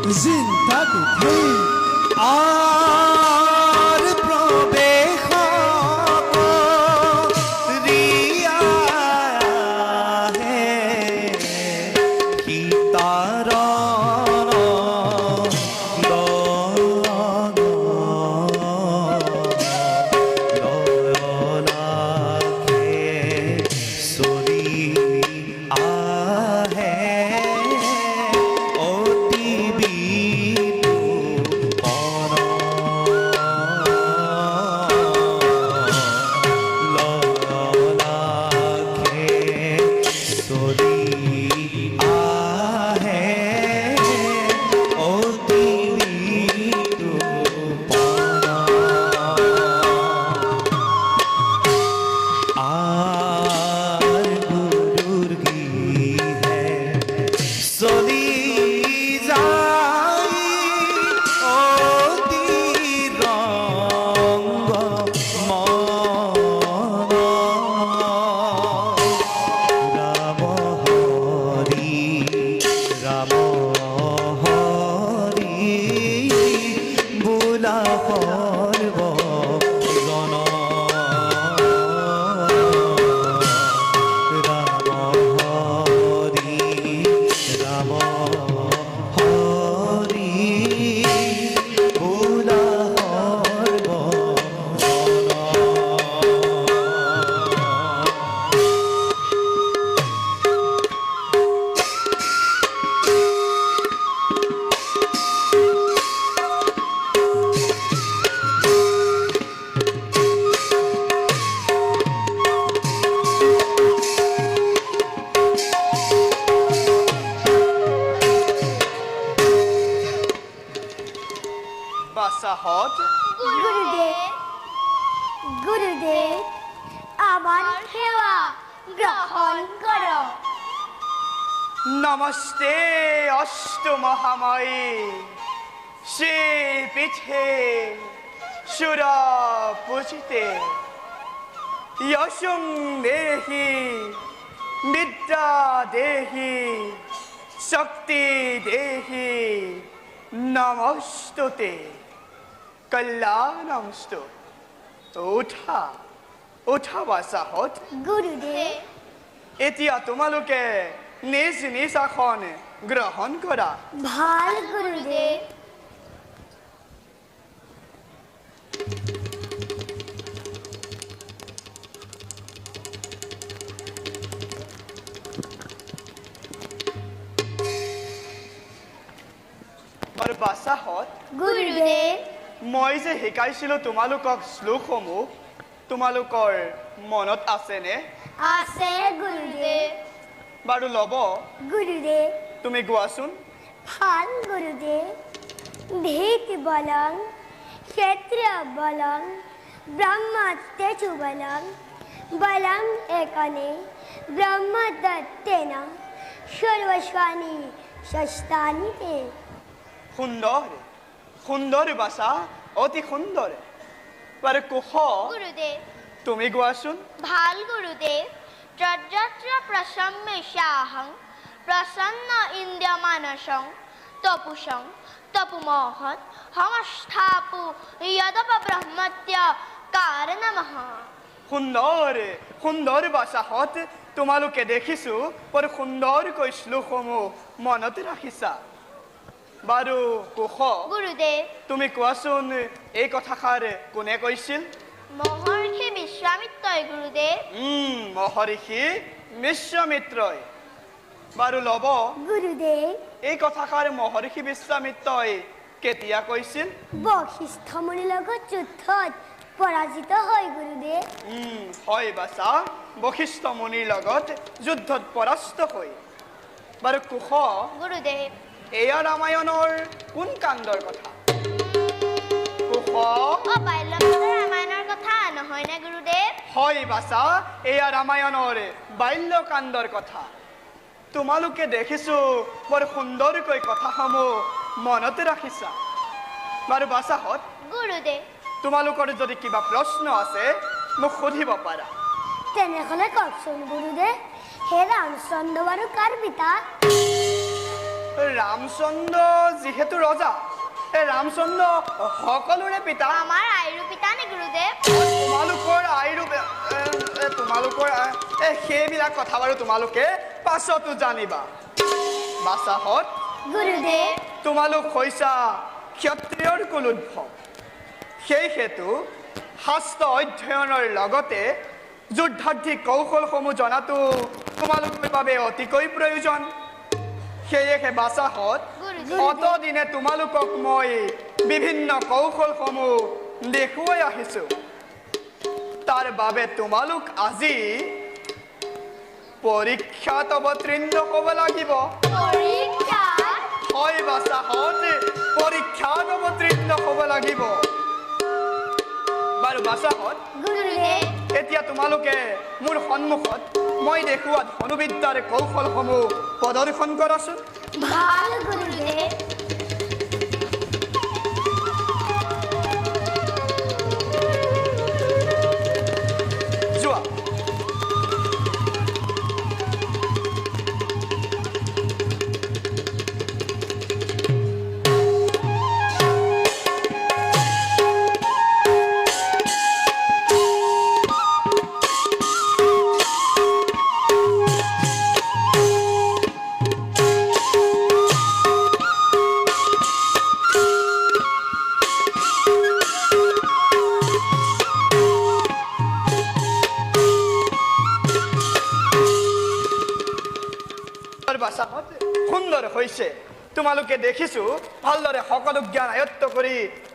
চিন্তা আৰ প্ৰবেশ কৰিয়া হে সীতাৰ লয়লাখে চলি আহে অতি বিতোপন লয়লাখে চলি আহে অতি বিতোপন আর গুরুর গৃহে চলি যাই অতি রঙ্গ মন রাম হরি রাম হরি বোলা সৰ্ব জন ৰাম হৰি ৰাম হৰি বোলা সৰ্ব জন। বাসাহত। গুৰুদেব, গুৰুদেব, আমাৰ সেৱা গ্ৰহণ কৰক। নমস্তে অষ্ট মহামায়ী শ্রী পীঠে সুর পূজিতে যশং দেহি বিদ্যা দেহি শক্তি দেহি নমস্তুতে কল্যাণমস্তু। উঠা, উঠা বাসাহত। গুৰুদেৱ। এতিয়া তোমালোকে নিজ নিজ আসন গ্ৰহণ কৰা। ভাল গুৰুদেৱ। আৰু বাচাহত। গুৰুদেৱ। মই যে শিকাইছিলো তোমালোকক শ্লোকসমূহ, তোমালোকৰ মনত আছেনে? আছে গুৰুদেৱ। বাৰু ল'ব। গুৰুদেৱ। তুমি গোৱাচোন। ভাল গুৰুদেৱ। ভীত বলং ক্ষেত্ৰ বলং ব্ৰহ্ম তেজু বলং বলং একনে ব্ৰহ্মদত্তেন সৰ্বস্বানী ষষ্ঠানি তে। সুন্দৰ, সুন্দৰ বাচা, অতি সুন্দৰ। বাৰু কোষ। গুৰুদেৱ। তুমি গোৱাচোন। ভাল গুৰুদেৱ। তদ্যত্ৰ প্ৰসম্যেষাহং প্ৰসন্ন ইন্দ্ৰিয়মানসং তপুষং তপুমহৎ সংস্থাপু যদপ ব্ৰহ্মত্য কাৰণমহ। সুন্দৰ, সুন্দৰ বাচাহত। তোমালোকে দেখিছো বৰ সুন্দৰকৈ শ্লোকসমূহ মনত ৰাখিছা। বাৰু কোষ। গুৰুদেৱ। তুমি কোৱাচোন, এই কথাষাৰ কোনে কৈছিল? মহৰ্ষি বিশ্বামিত্ৰই গুৰুদেৱ। মহৰ্ষি বিশ্বামিত্ৰই। বাৰু ল'ব। গুৰুদেৱ। এই কথাষাৰ মহৰ্ষি বিশ্বামিত্ৰই কেতিয়া কৈছিল? বশিষ্ঠ মুনিৰ লগত যুদ্ধত পৰাজিত হয় গুৰুদেৱ। হয় বাচা, বশিষ্ঠ মুনিৰ লগত যুদ্ধত পৰাস্ত হৈ। বাৰু কোষ। গুৰুদেৱ। এয়া ৰামায়ণৰ কোন কাণ্ডৰ কথা কোষ? অ, বাল্যকালৰ ৰামায়ণৰ কথা নহয়নে গুৰুদেৱ? হয় বাচা, এয়া ৰামায়ণৰ বাল্যকাণ্ডৰ কথা। তোমালোকে দেখিছো বৰ সুন্দৰকৈ কথাসমূহ মনত ৰাখিছা। বাৰু বাচাহত। গুৰুদেৱ। তোমালোকৰ যদি কিবা প্ৰশ্ন আছে মোক সুধিব পাৰা। তেনেহ'লে কওকচোন গুৰুদেৱ, হে ৰামচন্দ্ৰ বাৰু কাৰ পিতা? ৰামচন্দ্ৰ যিহেতু ৰজা, এই ৰামচন্দ্ৰ সকলোৰে পিতা। আমাৰ আইৰো পিতা নে গুৰুদেৱ? তোমালোকৰ আইৰো তোমালোকৰ সেইবিলাক কথা বাৰু তোমালোকে পাছতো জানিবা। বাচাহত, গুৰুদেৱ, তোমালোক হৈছা ক্ষত্ৰিয়ৰ কুলোদ্ভৱ, সেই হেতু শাস্ত্ৰ অধ্যয়নৰ লগতে যুদ্ধাৰ্থী কৌশলসমূহ জনাটো তোমালোকৰ বাবে অতিকৈ প্ৰয়োজন। সেয়েহে বাচাহত, অতদিনে তোমালোকক মই বিভিন্ন কৌশলসমূহ দেখুৱাই আহিছোঁ, তাৰ বাবে তোমালোক আজি পৰীক্ষাত অৱতীৰ্ণ হ'ব লাগিব। হয় বাচাহত, পৰীক্ষাত অৱতীৰ্ণ হ'ব লাগিব। বাৰু বাচাহত, এতিয়া তোমালোকে মোৰ সন্মুখত মই দেখুওৱা ধনুবিদ্যাৰ কৌশলসমূহ প্ৰদৰ্শন কৰাচোন। ভাল গুৰুদেৱ। যোৱা। সুন্দৰ হৈছে। তোমালোকে দেখিছো ভালদৰে সকলো জ্ঞান আয়ত্ত কৰি